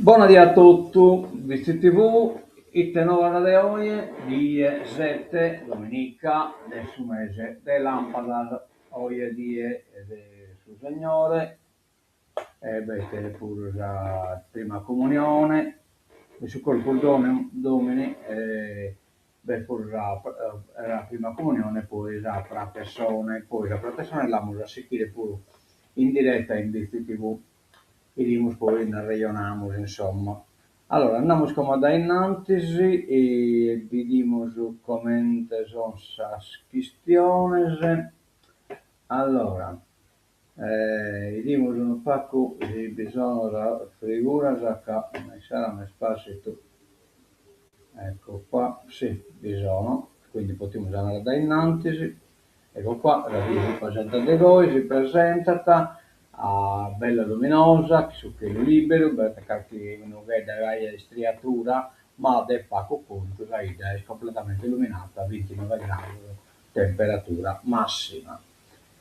Bona die a totu, Bitzi TV, ite novas de oje, die sete, dominica de su mese de làmpadas, oje die de su Segnore e b'est puru sa prima comunione de su Corpus Domini e b'est puru sa sa prima comunione e poi sa pratessone, poi sa pratessone l'amus a sichire puru in diretta in Bitzi TV, 'idimus poi nd'arrejonamus insomma. Allora andamus como a dae innantis e bidimus comente son sas chistiones, allora 'idimus unu pagu si bi sono sas friguras ca issara m'est passitu, ecco qua, si bi sono, quindi potimus andare a dae innantis, ecco qua, sa die si presentat de goi, si presentat bella luminosa, chin su chelu liberu, b'at carchi nughedda gai a istriatura, ma de pagu contu sa 'idda est completamente illuminata, bintinoe grados temperatura massima.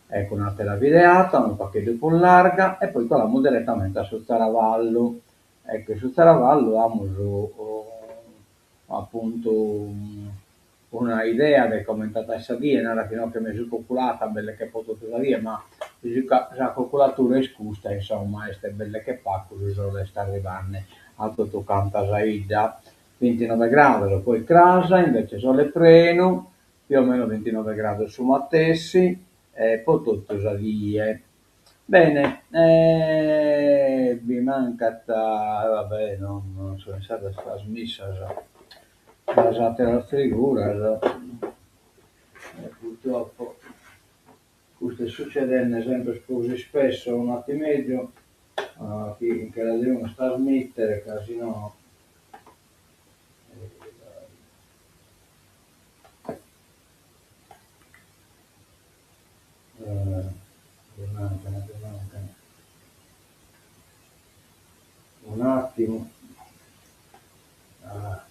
Ecco un'atera videata unu pagheddu prus larga e poi colamus direttamente a su Tzaravallu. Ecco in su Tzaravallu amus apuntu una idea de comente at a esser sa die, narat chi inoghe mesu coculata belle che po totu sa die, ma sa coculatura est custa, insomma, est belle che pagu, su sole est arrivende a totu canta sa 'idda. Bintinoe grados, poi cras invece sole prenu, più o meno bintinoe grados su matessi e po totu sa die. Bene, bi mancat, va bè, non sun istadas trasmissas sas ateras friguras e purtroppo custu est sucedende sempre prus ispesso, un'attimeddu chi nche la devimus trasmittere ca si no Bi mancan, bi mancan. Un'attimu. Ah.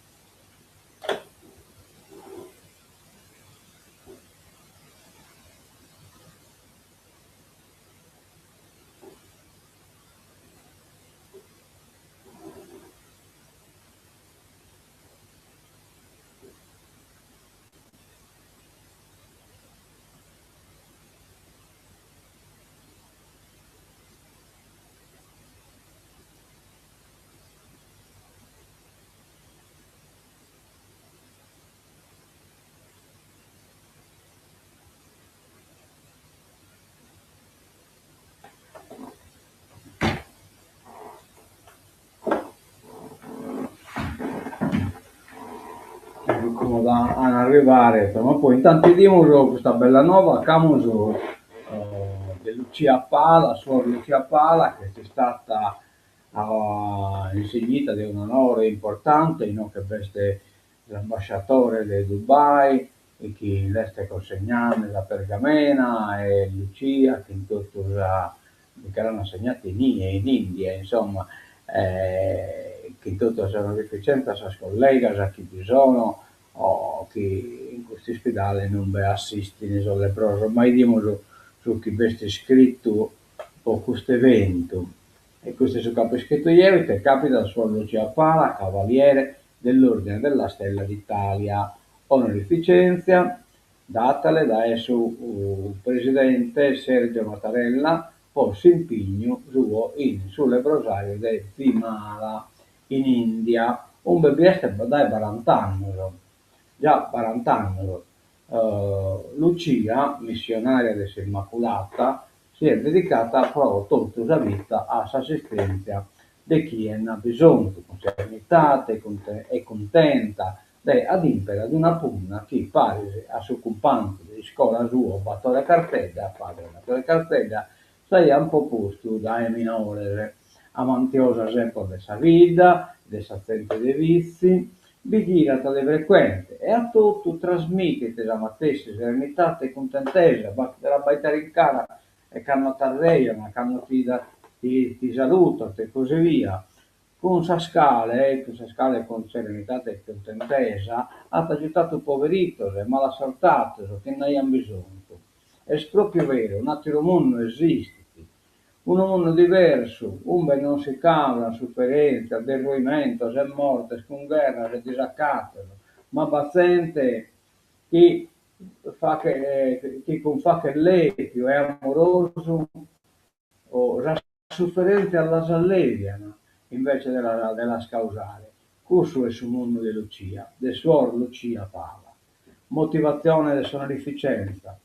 Ecco como an a arrivare, ma poi intantu 'idimus custa bella nova ch'amus de Lucia Pala, suor Lucia Pala, chi est istata insignita de un'onore importante, inoghe b'est s'ambasciatore de Dubai chi l'est consegnande sa pergamena e Lucia chin totu sa nche l'an assegnata inie in India, insomma, chin totu sa onorificenza sas collegas chi bi sono chi in custu ispidale inube assistin sos lebbrosos, ma 'idimus su chi b'est iscritu po custu eventu e custu est su chi apo iscritu jeo, ite capitat suor Lucia Pala, cavaliere dell'Ordine della Stella d'Italia, onorificèntzia datale dae su presidente Sergio Mattarella po s'impignu suo in su lebrosàriu de Vimala, in Ìndia, umbe bi est dae barant'annos, già barant'annos. Lucia, missionària de s'Immaculata, si est dedicata pro totu sa vita a s'assistèntzia de chie nd'at bisonzu, cun serenidade e cuntenta de adìmpere ad una punna chi, paris a su cumpanzu de iscola suo Batore Carzedda, padre Batore Carzedda, s'aiant propostu dae minores. Amantiosa semper de sa vida, de sa zente de Vitzi, bi ghirat de frecuente e a totu trasmitit sa matessi serenidade e cuntentesa, bastat de l'abbaidare in cara e cando t'arrejonat, cando ti ti salutat e così via. Cun sas cale, cun sas cale cun serenidade e cuntentesa at agiutadu poveritos e malassortados chi nd'aiant bisonzu. Est pròpiu beru, un'àteru mundu esistit. Unu mundu diversu, umbe non si causan suferèntzias, derruimentos e mortes cun gherras e disacatos, ma b'at zente chi faghet chi cun fagher lèbiu e amorosu sas suferèntzias las allèbian, invece de de las causare. Cussu est su mundu de Lucia, de suor Lucia Pala. Motivatzione de s'onorificenza.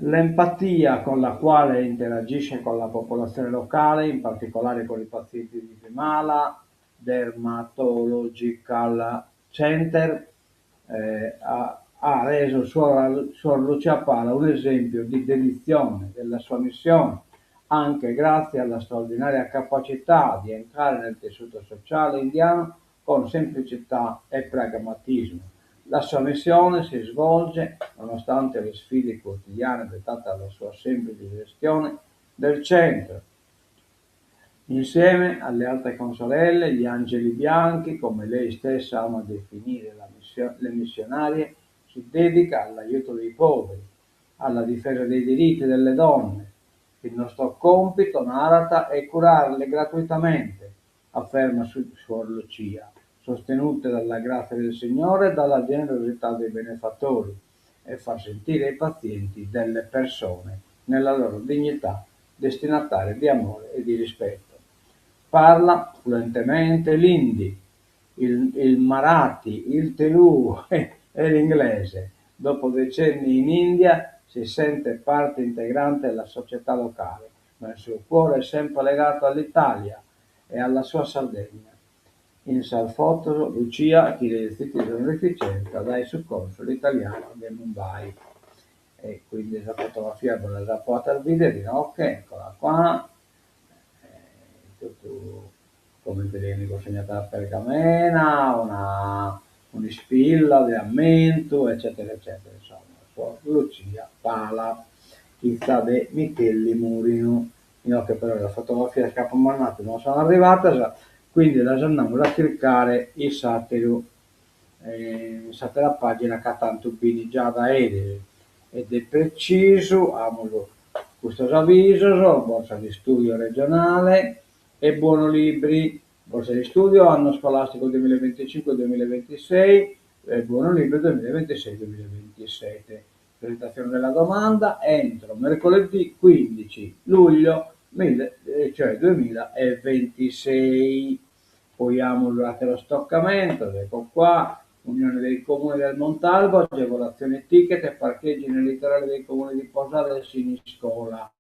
L'empatia con la quale interagisce con la popolazione locale, in particolare con i pazienti di Vimala Dermatological Center, ha reso suor, suor Lucia Pala un esempio di dedizione della sua missione, anche grazie alla straordinaria capacità di entrare nel tessuto sociale indiano con semplicità e pragmatismo. La sua missione si svolge nonostante le sfide quotidiane dettate dalla sua semplice gestione del centro. Insieme alle altre consorelle, gli angeli bianchi, come lei stessa ama definire le missionarie, si dedica all'aiuto dei poveri, alla difesa dei diritti delle donne. Il nostro compito, narat, è curarle gratuitamente, afferma Suor Lucia, sostenute dalla grazia del Signore e dalla generosità dei benefattori, e far sentire i pazienti delle persone nella loro dignità, destinatarie di amore e di rispetto. Parla fluentemente l'hindi, il, il marathi, il telugu e l'inglese. Dopo decenni in India si sente parte integrante della società locale, ma il suo cuore è sempre legato all'Italia e alla sua Sardegna. In sas fotos Lucia chi retzit s'onorificenza dae su console italiano de Mumbai. E quindi sa fotografia bos las apo 'atas bider inoghe, eccola qua, totu comente li 'enit cunsignada una pergamena, una un'ispilla de ammentu eccetera eccetera, insomma suor Lucia Pala, fiza de Michelli Murinu. Inoghe però sas fotografias chi apo mandadu non sun arrivadas, quindi las andamus a chircare in s'atteru in s'attera pagina ca tantu b'in già dae eris e de precisu amus custos avisos, borsa di studio regionale e buono libri, borsa di studio anno scolastico duemilavinticinque duemilavintisei e buono libri duemilavintisei duemilavintisette. Presentazione della domanda entro mercoledì 15 luglio cioè 2026. Poi amus àteros tocamentos, ecco qua, Unione dei Comuni del Montalbo, agevolazione ticket e parcheggi nel litorale dei comuni di Posada e Siniscola.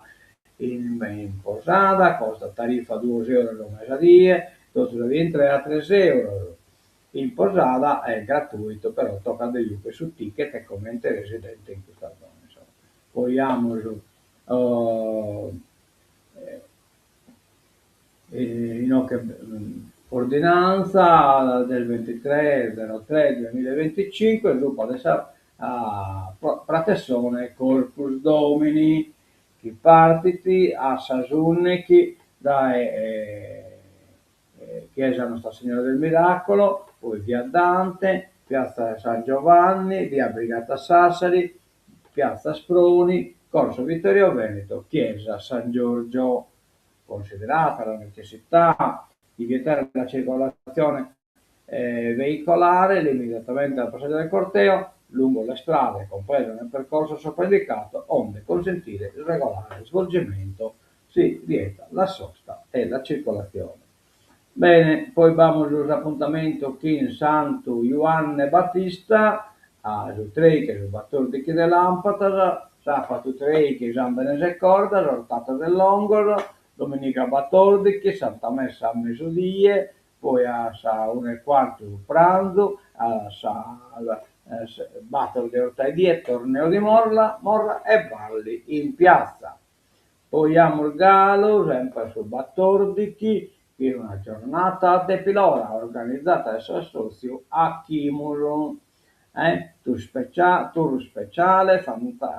In, in Posada costa tarifa duos euros mesa die, totu sa die intrea tres euros. In Posada est gratuito, però tocat de giugher su ticket comente residente in custa zona, insomma. Poi amus inoghe ordinanza del ventitré zero tre duemilavinticinque subra de sa pratessone Corpus Domini chi partit a sas ùndighi dae Chiesa Nostra Signora del Miracolo, poi via Dante, piazza San Giovanni, via Brigata Sassari, piazza Asproni, corso Vittorio Veneto, chiesa San Giorgio. Considerata la necessità di vietare la circolazione veicolare limitatamente al passaggio del corteo lungo le strade comprese nel percorso sopra indicato, onde consentire il regolare svolgimento si vieta la sosta e la circolazione. Bene, poi b'amus s'apuntamentu chin Santu Juanne Batista a su trèichi e su batòrdichi de làmpadas, sàpatu trèichi sàmbenes e cordas, ortatos e longos, domìniga batòrdichi, Santa Messa a mesudie, poi a sa una e cuartu su pranzu, a sas bator de 'ortaedie torneo di morra morra e balli in piazza. Poi amus galu, semper su batòrdichi, chin una giornata a Tepilora organizata dae s'assòtziu Achimus, eh, tour speciale,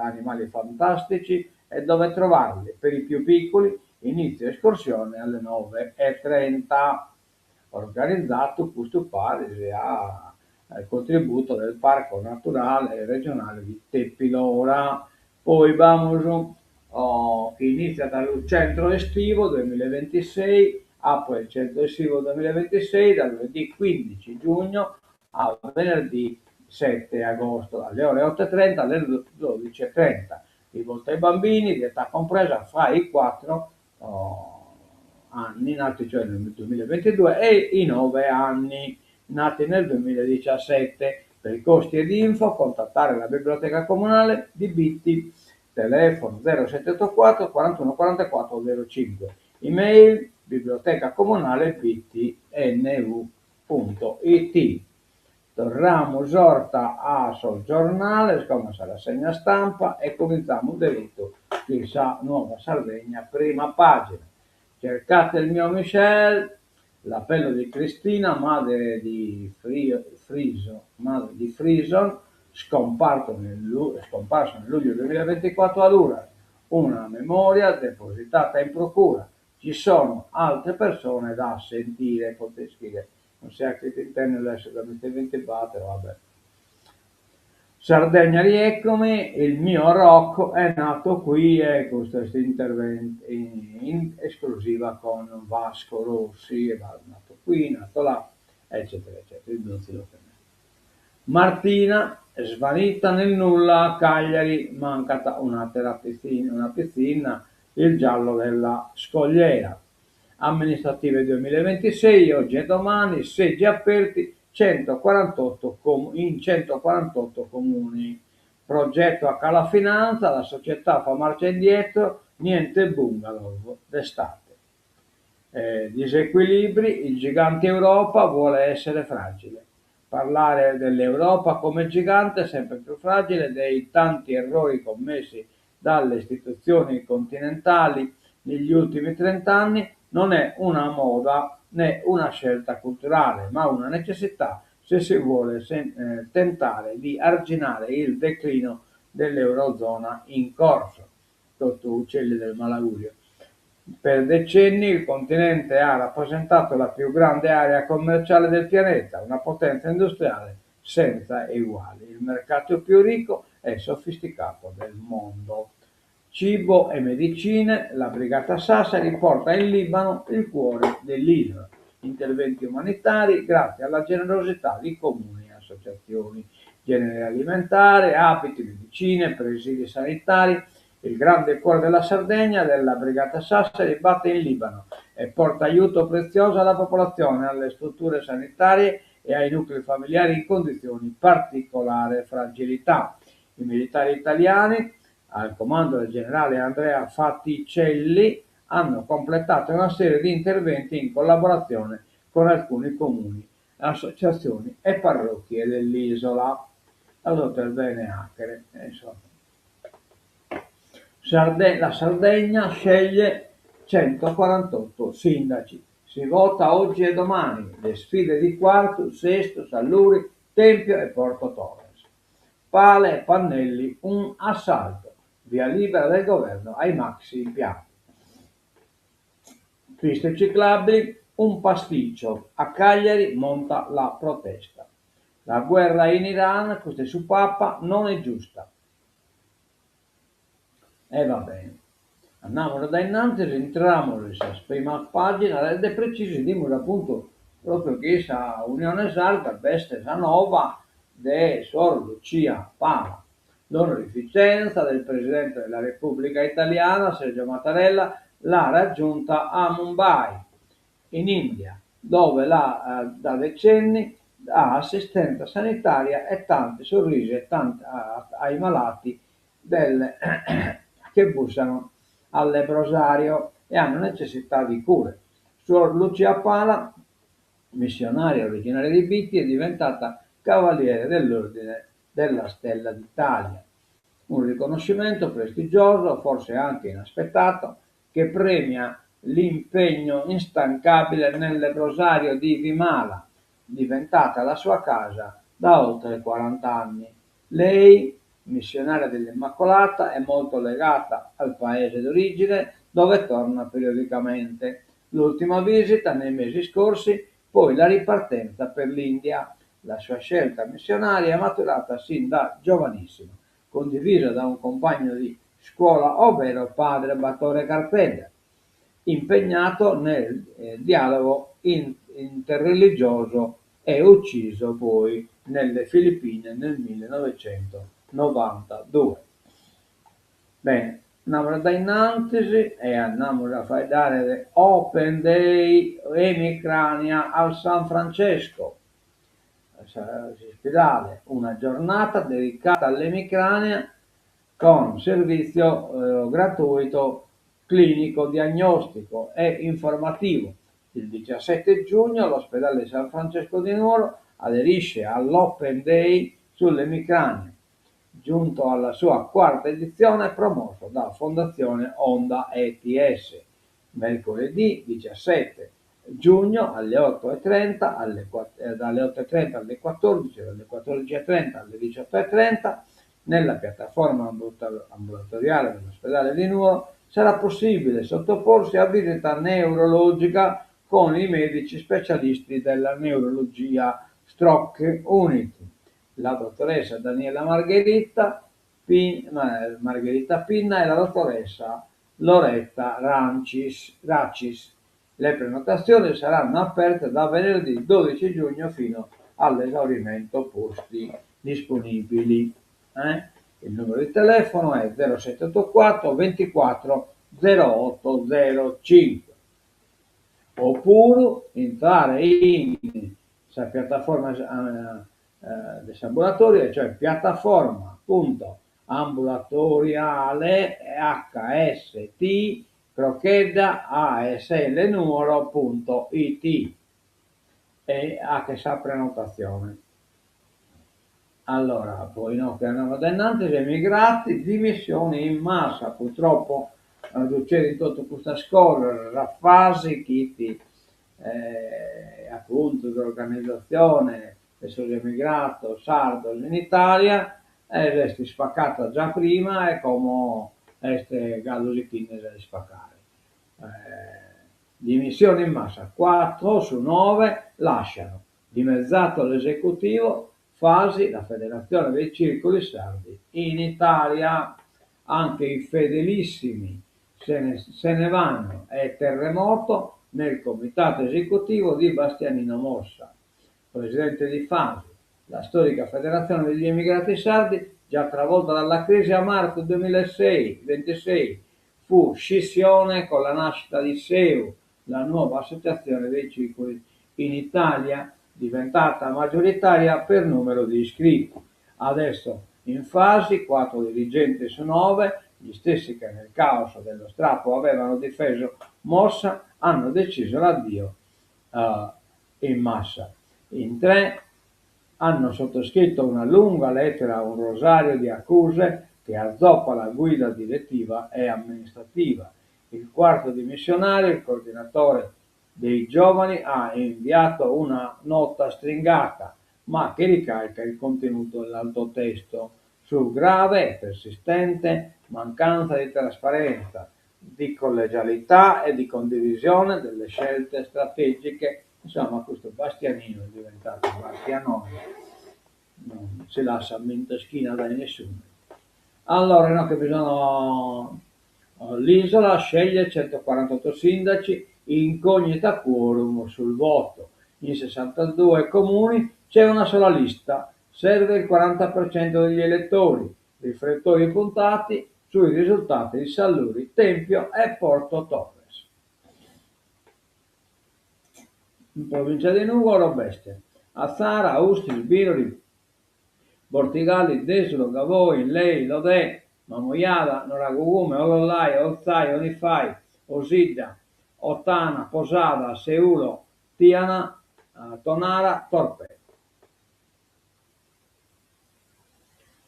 animali fantastici e dove trovarli, per i più piccoli, inizio escursione alle 9:30. Organizzato custu paris a contributo del Parco Naturale Regionale di Tepilora. Poi b'amus. chi iniziat su centro estivo duemilaventisei, apre il centro estivo duemilaventisei da lunedì 15 giugno a venerdì 7 agosto, dalle ore 8.30 alle 12.30, rivolto ai bambini di età compresa fra i 4 anni, nati cioè nel 2022, e i 9 anni, nati nel 2017. Per costi ed info contattare la Biblioteca Comunale di Bitti, telefono 0784 41 44 05, email biblioteca comunale bitti nu.it. Torramus 'orta a sos giornales, como a sa rassegna stampa e cumintzamus deretu chin sa Nuova Sardegna prima pagina. Cercate il mio Michel, l'appello di Cristina, madre di Friso, madre di Frison, scomparso nel, scomparso nel luglio 2024 a Uras. Una memoria depositata in procura. Ci sono altre persone da sentire, poter scrivere. Non si intende adesso 2024, vabbè. Sardegna rieccomi, il mio rock è nato qui e questo è intervento in, in esclusiva con Vasco Rossi, è nato qui, nato là, eccetera, eccetera. Martina, svanita nel nulla a Cagliari, mancat un'àtera pitzinna, una pitzinna, il giallo della scogliera. Amministrative 2026, oggi e domani, seggi aperti 148 com- in 148 comuni. Progetto a Cala Finanza, la società fa marcia indietro, niente bungalow d'estate. Eh, disequilibri, il gigante Europa vuole essere fragile. Parlare dell'Europa come gigante sempre più fragile, dei tanti errori commessi dalle istituzioni continentali negli ultimi trent'anni non è una moda né una scelta culturale, ma una necessità se si vuole sen- eh, tentare di arginare il declino dell'Eurozona in corso. Totu uccelli del malaugurio. Per decenni il continente ha rappresentato la più grande area commerciale del pianeta, una potenza industriale senza eguali, il mercato più ricco e sofisticato del mondo. Cibo e medicine, la Brigata Sassari porta in Libano il cuore dell'isola. Interventi umanitari grazie alla generosità di comuni e associazioni. Genere alimentare, abiti, medicine, presidi sanitari. Il grande cuore della Sardegna della Brigata Sassari batte in Libano e porta aiuto prezioso alla popolazione, alle strutture sanitarie e ai nuclei familiari in condizioni di particolare fragilità. I militari italiani, al comando del generale Andrea Faticelli, hanno completato una serie di interventi in collaborazione con alcuni comuni, associazioni e parrocchie dell'isola. Sarde- la Sardegna sceglie 148 sindaci. Si vota oggi e domani. Le sfide di Quartu, Sestu, Sanluri, Tempio e Porto Torres. Pale e pannelli, un assalto. Via libera del governo ai maxi impianti. Piste ciclabili, un pasticcio. A Cagliari monta la protesta. La guerra in Iran, questo è su Papa, non è giusta. E va bene. Andiamo da innanzi, entriamo in sa prima pagina e precisu 'idimus appuntu propriu chi sa Unione Sarda b'est sa nova de Suor Lucia Pala. L'onorificenza del Presidente della Repubblica Italiana Sergio Mattarella l'ha raggiunta a Mumbai, in India, dove la, da decenni dà assistenza sanitaria e tanti sorrisi e tanti, a, ai malati del, che bussano al lebbrosario e hanno necessità di cure. Suor Lucia Pala, missionaria originaria di Bitti, è diventata cavaliere dell'Ordine della Stella d'Italia. Un riconoscimento prestigioso, forse anche inaspettato, che premia l'impegno instancabile nel lebbrosario di Vimala, diventata la sua casa da oltre 40 anni. Lei, missionaria dell'Immacolata, è molto legata al paese d'origine, dove torna periodicamente. L'ultima visita nei mesi scorsi, poi la ripartenza per l'India. La sua scelta missionaria è maturata sin da giovanissima, condivisa da un compagno di Scuola, ovvero padre Bartore Carzedda, impegnato nel dialogo interreligioso e ucciso poi nelle Filippine nel millenovecentonovantadue. Bene, andamus a dae in antis e andamus a faeddare de Open Day Emicrania al San Francesco, s'ispidale, una giornata dedicata all'emicrania con servizio gratuito clinico, diagnostico e informativo. Il 17 giugno l'ospedale di San Francesco di Nuoro aderisce all'Open Day sull'emicrania, giunto alla sua quarta edizione, promosso da Fondazione Onda ETS. Mercoledì 17 giugno alle 8.30, alle, dalle 8.30 alle 14, dalle 14.30 alle 18.30, nella piattaforma ambulatoriale dell'ospedale di Nuoro sarà possibile sottoporsi a visita neurologica con i medici specialisti della neurologia Stroke Unit, la dottoressa Daniela Margherita, Pin, Margherita Pinna e la dottoressa Loretta Rancis, Racis. Le prenotazioni saranno aperte da venerdì 12 giugno fino all'esaurimento posti disponibili. Eh? Il numero di telefono è 0784 24 0805 oppure entrare in sa piattaforma de s'ambulatorio, cioè piattaforma.ambulatoriale hst crochedda aslnuoro.it e anche sa prenotazione. Allora, poi no, che andiamo da innanzi, emigrati, dimissioni in massa, purtroppo succede in totu custas cosas, sa fasi chi fit appuntu s'organizatzione de sos emigrados sardos in Italia s'est isfacata già prima e como est galu sighende a isfacare. Dimissioni in massa, 4 su 9 lasciano, dimezzato l'esecutivo, Fasi, la Federazione dei Circoli Sardi in Italia. Anche i fedelissimi se ne, se ne vanno. È terremoto nel comitato esecutivo di Bastianino Mossa, presidente di Fasi, la storica federazione degli emigrati sardi, già travolta dalla crisi a marzo 2006, 26, fu scissione con la nascita di SEU, la nuova associazione dei circoli in Italia, diventata maggioritaria per numero di iscritti. Adesso in Fasi, 4 dirigenti su 9, gli stessi che nel caos dello strappo avevano difeso Mossa, hanno deciso l'addio uh, in massa. In tre hanno sottoscritto una lunga lettera, un rosario di accuse che azzoppa la guida direttiva e amministrativa. Il quarto dimissionario, il coordinatore dei giovani, ha inviato una nota stringata, ma che ricalca il contenuto dell'altro testo, su grave e persistente mancanza di trasparenza, di collegialità e di condivisione delle scelte strategiche. Insomma, questo Bastianino è diventato Bastianone, non si lascia minter schina da nessuno. Allora, no, che bisogna... L'isola sceglie 148 sindaci, incognita quorum sul voto. In 62 comuni c'è una sola lista, serve il 40% degli elettori, riflettori puntati sui risultati di Sanluri, Tempio e Porto Torres. In provincia di Nugoro, Bestia, Atzara, Austis, Birori, Bortigali, Desulo, Gavoi, Lei, Lodè, Mamoiada, Noragugume, Ollolai, Olzai, Onifai, Osidda, Ottana, Posada, Seulo, Tiana, Tonara, Torpè.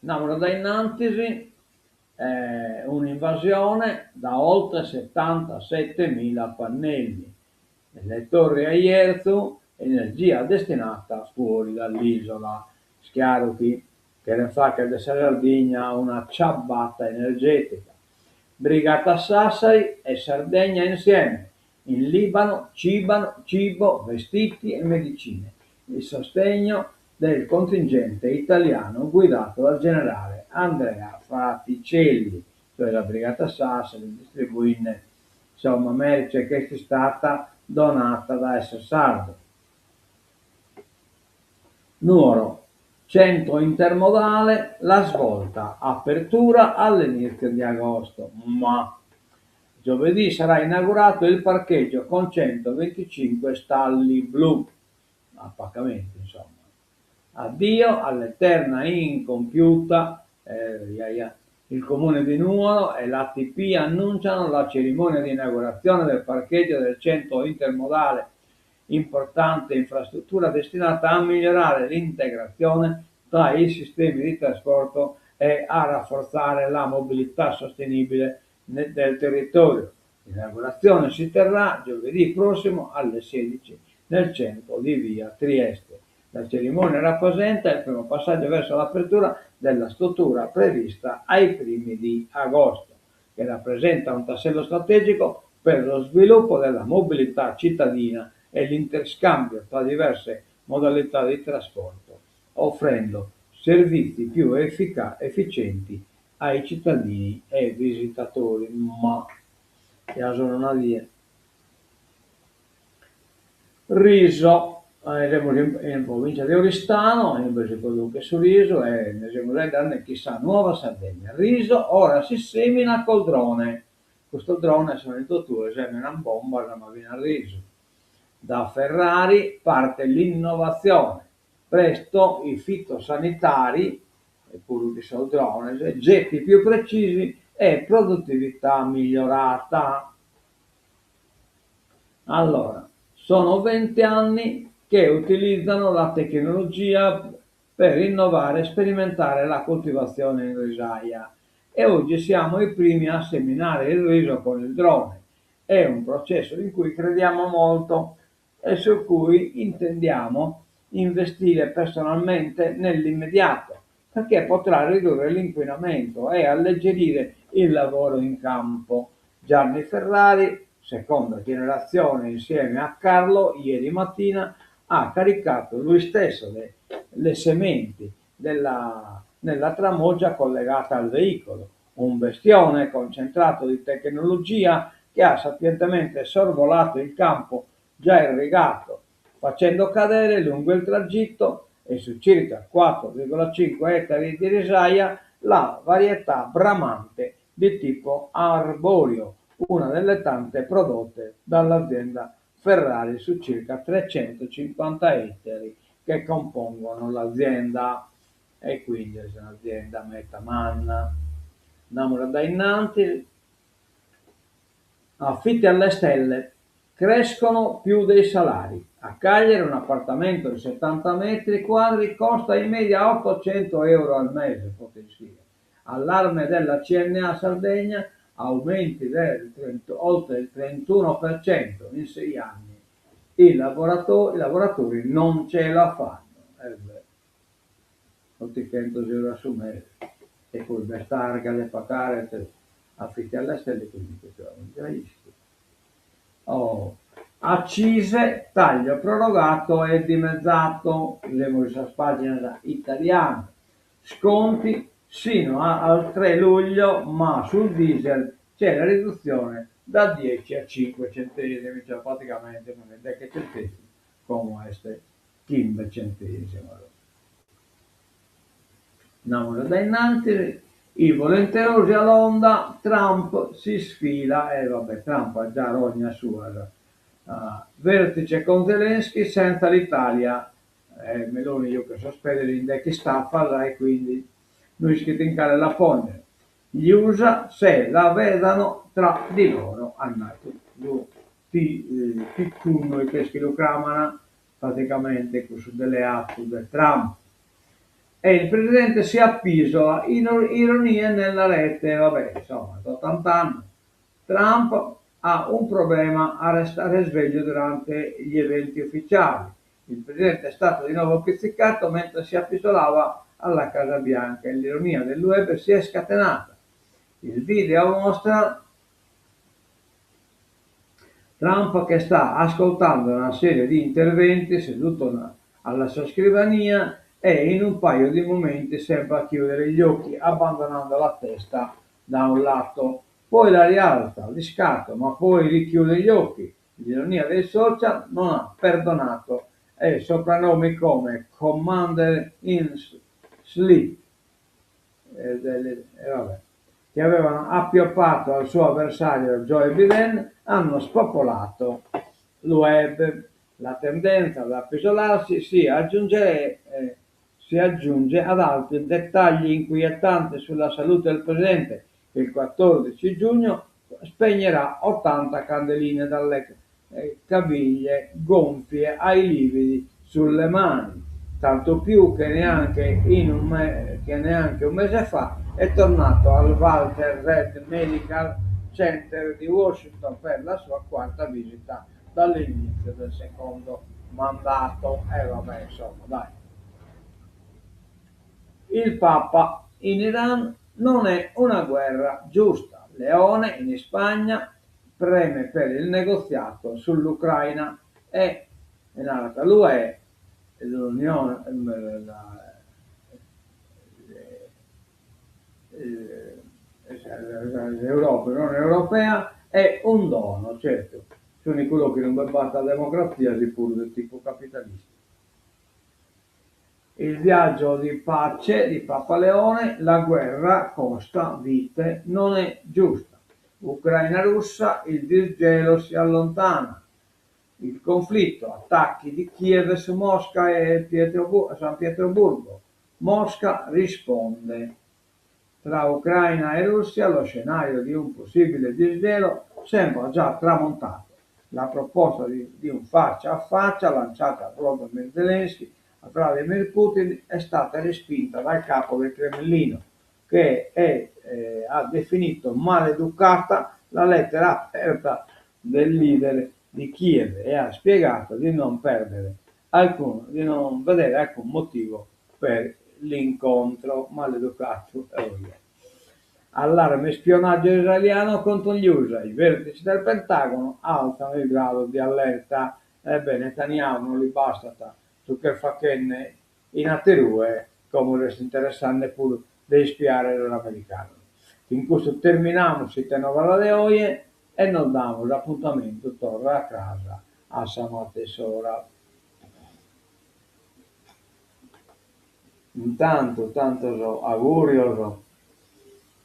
Andiamo da innanzi, eh, un'invasione da oltre 77.000 pannelli. Le torri a Jerzu, energia destinata fuori dall'isola. Chiaro che cheren fagher de sa Sardigna una ciabatta energetica. Brigata Sassari e Sardegna insieme. In Libano, cibano, cibo, vestiti e medicine. Il sostegno del contingente italiano guidato dal generale Andrea Fraticelli. Tue sa Brigata Sassari distribuinde insomma merce chi est istada donata dae sos sardos. Nuoro, centro intermodale, la svolta, apertura all'inizio di agosto. Ma giovedì sarà inaugurato il parcheggio con 125 stalli blu, a pagamento insomma. Addio all'eterna incompiuta, eh, il comune di Nuoro e l'ATP annunciano la cerimonia di inaugurazione del parcheggio del centro intermodale, importante infrastruttura destinata a migliorare l'integrazione tra i sistemi di trasporto e a rafforzare la mobilità sostenibile del territorio. L'inaugurazione si terrà giovedì prossimo alle 16 nel centro di via Trieste. La cerimonia rappresenta il primo passaggio verso l'apertura della struttura prevista ai primi di agosto, che rappresenta un tassello strategico per lo sviluppo della mobilità cittadina e l'interscambio tra diverse modalità di trasporto, offrendo servizi più effica- efficienti ai cittadini e visitatori. Ma ja sono una die. Riso. Semus in provincia de Oristano, inube si producet su risu e nde semus faeddende chin sa Nuova Sardegna. Riso, ora si semina col drone. Custos drones sun in totue, semenan bombas ma finas risu. Da Ferrari parte l'innovazione, presto i fitosanitari, e puru chin sos drones, getti più precisi e produttività migliorata. Allora, sono 20 anni che utilizzano la tecnologia per innovare e sperimentare la coltivazione in risaia e oggi siamo i primi a seminare il riso con il drone. È un processo in cui crediamo molto e su cui intendiamo investire personalmente nell'immediato, perché potrà ridurre l'inquinamento e alleggerire il lavoro in campo. Gianni Ferrari, seconda generazione insieme a Carlo, ieri mattina ha caricato lui stesso le, le sementi della, nella tramoggia collegata al veicolo, un bestione concentrato di tecnologia che ha sapientemente sorvolato il campo già irrigato, facendo cadere lungo il tragitto e su circa 4,5 ettari di risaia la varietà bramante di tipo arborio, una delle tante prodotte dall'azienda Ferrari su circa 350 ettari che compongono l'azienda. E quindi est un'azienda meda manna. Andamus a dae innantis. Affitti alle stelle, crescono più dei salari. A Cagliari un appartamento di 70 metri quadri costa in media 800 euro al mese, Allarme della CNA Sardegna, aumenti del 30, oltre il 31% in 6 anni. I lavoratori, i lavoratori non ce la fanno. Eh beh, 800 euro su mese. E poi b'est targa de pagare, affitti alle stelle, quindi custu l'amus giai ischidu. Oh, accise, taglio prorogato e dimezzato, semus in sas paginas italianas, sconti sino al 3 luglio, ma sul diesel c'è la riduzione da 10 a 5 centesimi, cioè praticamente non est deghe centesimi, como est chimbe centesimos. Andamus a dae innantis, i volenterosi a Londra, Trump si sfila, e vabbè, Trump at già rognas suas, vertice con Zelensky senza l'Italia, e Meloni juchet sos pedes in deghe istaffas e quindi no ischit in cale la ponnere. Gli USA se la vedano tra di loro, at nadu su Ticunnu, it'est chi lu cramana, praticamente cussu deleatu de Trump. E il presidente si appisola, ironie nella rete, vabbè, insomma, at ottant'annos. Trump ha un problema a restare sveglio durante gli eventi ufficiali. Il presidente è stato di nuovo pizzicato mentre si appisolava alla Casa Bianca e l'ironia del web si è scatenata. Il video mostra Trump che sta ascoltando una serie di interventi seduto alla sua scrivania e in un paio di momenti sembra chiudere gli occhi abbandonando la testa Da un lato, poi la rialza di scatto, ma poi richiude gli occhi. L'ironia dei social non ha perdonato e soprannomi come Commander in Sleep, vabbè, che avevano appioppato al suo avversario Joe Biden, hanno spopolato il web. La tendenza ad appisolarsi si aggiunge ad altri dettagli inquietanti sulla salute del presidente, che il 14 giugno spegnerà 80 candeline dalle caviglie gonfie ai lividi sulle mani, tanto più che neanche un mese fa è tornato al Walter Reed Medical Center di Washington per la sua quarta visita dall'inizio del secondo mandato. Vabbè, insomma, dai. Il Papa in Iran non è una guerra giusta. Leone in Spagna preme per il negoziato sull'Ucraina e narat l'U E, l'Unione, la, l'Europa, l'Unione Europea è un dono, certo, s'unicu logu inue b'at democrazia si puru de tipu capitalista. Il viaggio di pace di Papa Leone, la guerra costa vite, non è giusta. Ucraina-Russia, il disgelo si allontana. Il conflitto, attacchi di Kiev su Mosca e San Pietroburgo. Mosca risponde. Tra Ucraina e Russia lo scenario di un possibile disgelo sembra già tramontato. La proposta di un faccia a faccia lanciata da Volodymyr Zelensky a Vladimir Putin è stata respinta dal capo del Cremlino, che ha definito maleducata la lettera aperta del leader di Kiev e ha spiegato di non perdere alcun, di non vedere alcun motivo per l'incontro. Maleducato. Allarme spionaggio israeliano contro gli USA. I vertici del Pentagono alzano il grado di allerta. Ebbene, Netanyahu non gli basta su che fa che ne in aterue, como est interessande puru de ispiare sos americanos. In custu terminamus s'Ite Novas de oje e nos damus apuntamentu torra a cras a sa matessi ora. Intantu tantos augùrios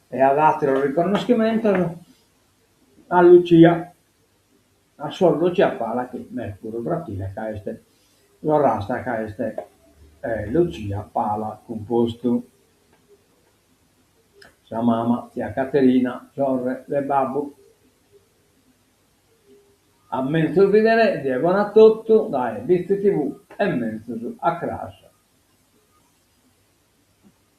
e ad àteros riconnoschimentos a Lucia, a suor Lucia Pala chi m'est puru fratile ca est sorrastra ca est Lucia Pala Cumpostu. Sa mama, tzia Caterina, sorre de babbu. A menzus bidere, die bona a totu dae Bitzi TV e menzus a cras.